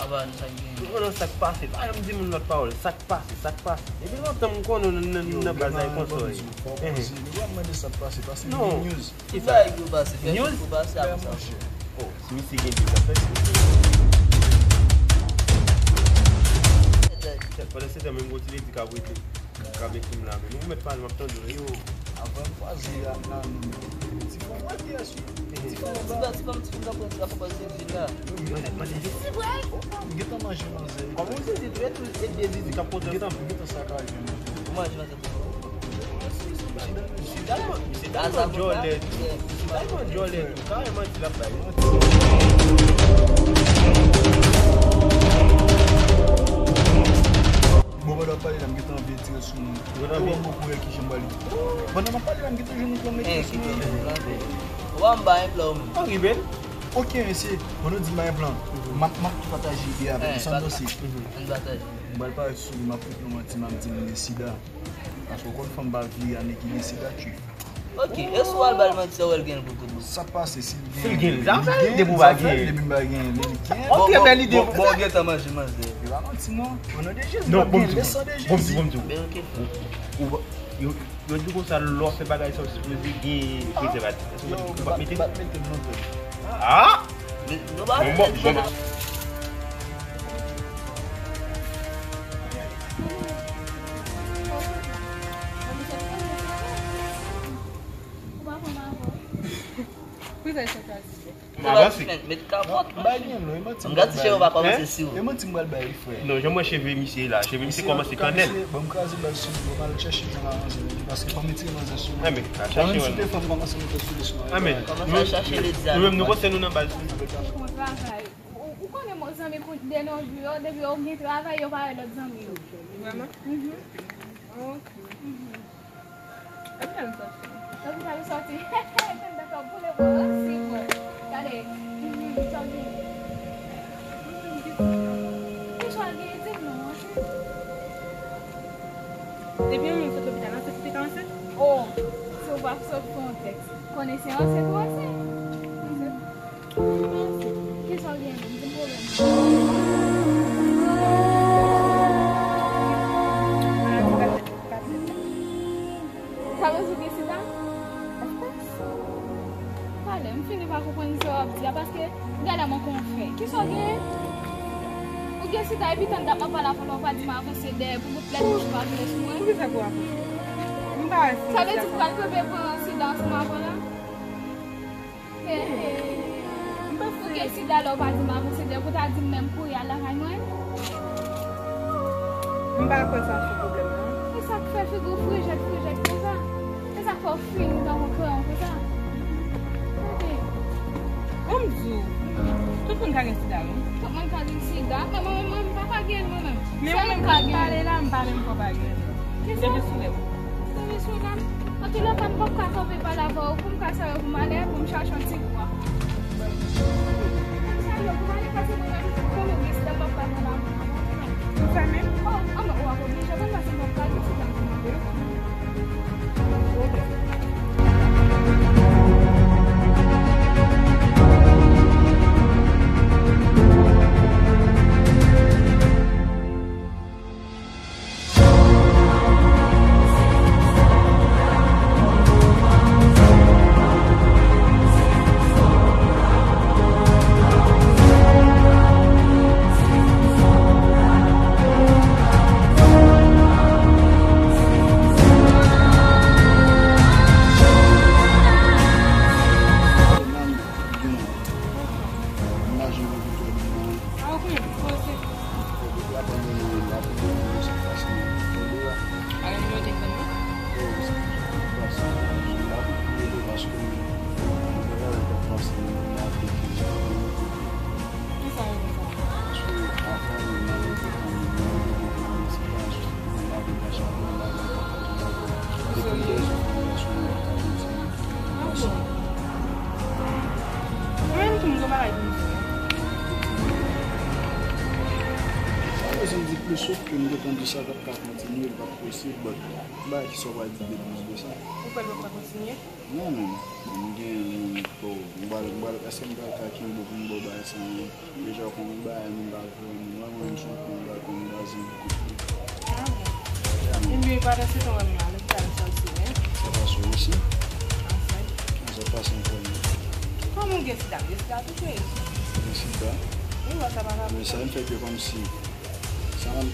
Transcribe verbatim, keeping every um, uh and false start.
Ou konnen sa k pase. Pa janm di moun lòt pawòl. Sa k pase, sa k pase. Depi lontan m konnen w nan, nan, nan baz la, e konsa w ye. Fò w poze. Nou pa mande sa k pase, pase gen news. Ki bagay ki pase? Fè news? Fè monchè. Oh, si misye gen news, ap fè news. Pandan se tan, menm gwo ti ledi k ap rete. Krabe fim la, men nou mèt pale, m ap tande w. Yo, avan n kwaze a nan nou. Ti fanm, wè kiyès wi? Ti fanm, ti fanm, ti fanm k ap pran, k ap pran ti vil la. Mande, mande, mande. Ti vre? M gentan manje manzè. Kòman w sezi tou, e tou, e de zizi k ap pote ansanm? M gentan, m gentan sakaje manzè. Ou manje manzè tou? Misye talman, misye talman djòlè tou. Misye talman djòlè tou. Kareman di l ap bay manti. Bon, pandan w ap pale la, m gentan anvi tire sou mwen. Ou wè m poko wè kijan m pral ye. Pandan m ap pale la, m gentan jwenn yon plan mete sou mwen. Ou pa m bay plan ou menm. Ann rive l. Ok, mesye, pandan w di m bay plan, m ap, m ap tou pataje ide avè nou. Sa n panse? Ann pataje. M pral parèt sou li, m ap fout nou manti, m ap di m gen sida. Paske w konn fanm pa vle annik li gen sida, tchwi. Ok, e si w al ba l manti sa, w wè l gen l pou tout bon. Sa k pase si l gen? Si l gen l, zafè l, depi w pa gen l. Depi m pa gen l, li gen l. Ok, bèl ide. Bon, bon, bon, gentan manje manzè. E pa manti non. O non de Jezi, non, m ap gen l, le san de Jezi. Bon, m di w. Ben, ok, frè. Ou, ou, yo, yo di konsa, lè w fè bagay sa, w sipoze gen prezèvatif. Èske w pa mete? Yo, m pa mete l non frè. Ah! Bon, bon, bon. Pou sa, sa ka di. M avanse. Met kapòt. M bay gen lò, e manti m pral bay. M gade cheve pa kòmanse sou. E manti m pral bay, frè. Non, jan m wè cheve misye la, cheve misye kòmanse kannèl. Bon, m kraze bal sou li, m al chèche jan m avanse, paske fò m retire manzè sou mwen. Ann men, al chèche manzè. Fò m kite fanm kòmanse mete sou li sou mwen. Ann men, nou menm nou panse nou nan bal sou li. Ou, ou konnen mwen zanmi pou de nos jours yo, depi yo gen travay, yo pa wè lòt zanmi yo. Vrèman? Mhm. Ok. Mhm. Epi sa nou sòti. Epi sa nou sòti. Tande kòb boule bò, si bò. Gade. Mhm, sa w gen. Mhm, kisa w gen? Di m non, an, si. Depi yon moun sot lopital, ansent li te ka ansent? Oh, si w pa sot fè yon tèks. Konnen se ansent ou ansent. Kisa w gen menm? Di m pwoblèm ou. Sa vle di w gen sida? Of course. Pale, m fini pa konprann sa w ap di a, paske gade manke w fè. Kisa w gen? Ou gen sida epi tann dat m ap pale avè w la, ou pa di m avanse dèyè pou bout lèt bouch ou pa vire sou mwen. Poukisa pou avanse? M pa wè si sa vle di m pral kanpe pran sida ansanm avè w la? He, he. Ou gen sida lè w pa di m avanse dèyè pou ta di m menm kouri al lakay mwen? M pa kwè sa se pwoblèm nan. E sa k fè figi w frijèt, frijèt konsa? E sa k fè w fin tankou kreyon konsa? Gade. Ban m di w, tout moun ka gen sida, wi. Tout moun ka gen sida, men mwen menm, mwen, m pa ka gen l mwen menm. Men mwen menm, lè m pale la, m pa menm fò pa gen l. Kisa? Depi sou lè m. Depi sou lè m. Antoulèka, m p ap ka kanpe pale avè w pou m ka sere pou m ale, pou m chache yon ti bwa. Sa yo, pou m ale, paske mwen menm, konnen w gen sida, m p ap ka pale avè w. Ou fèmen? Oh, anben, w ap oblije, mwen, paske m p ap ka gen sida. Ok. Si m di plis wout ke m gentan di sa p ap ka kontinye, li p ap posib, but m pa wè kisa w pral di de plis de sa. Ou kwè l p ap ka kontinye? Non, non. M gen yon, oh, m pral, m pral, èske m pral ka kenbe pou m ba w bagay sa, men deja w konn yon bagay, m pa vrèman, mwen menm si w konn bagay, konn bagay, se m ki konn. Ah bon? Yeah, man. Ebyen, pandan se tan, wè m nan lopital, m sòti, wi. Sa pase w isi? Anfèt. Sa pase ankò, non? Kòman w gen sida? Gen sida tou, cheri? Gen sida? Wi, wè, sa pa ka. Men sa m fè ke kòmsi, sa m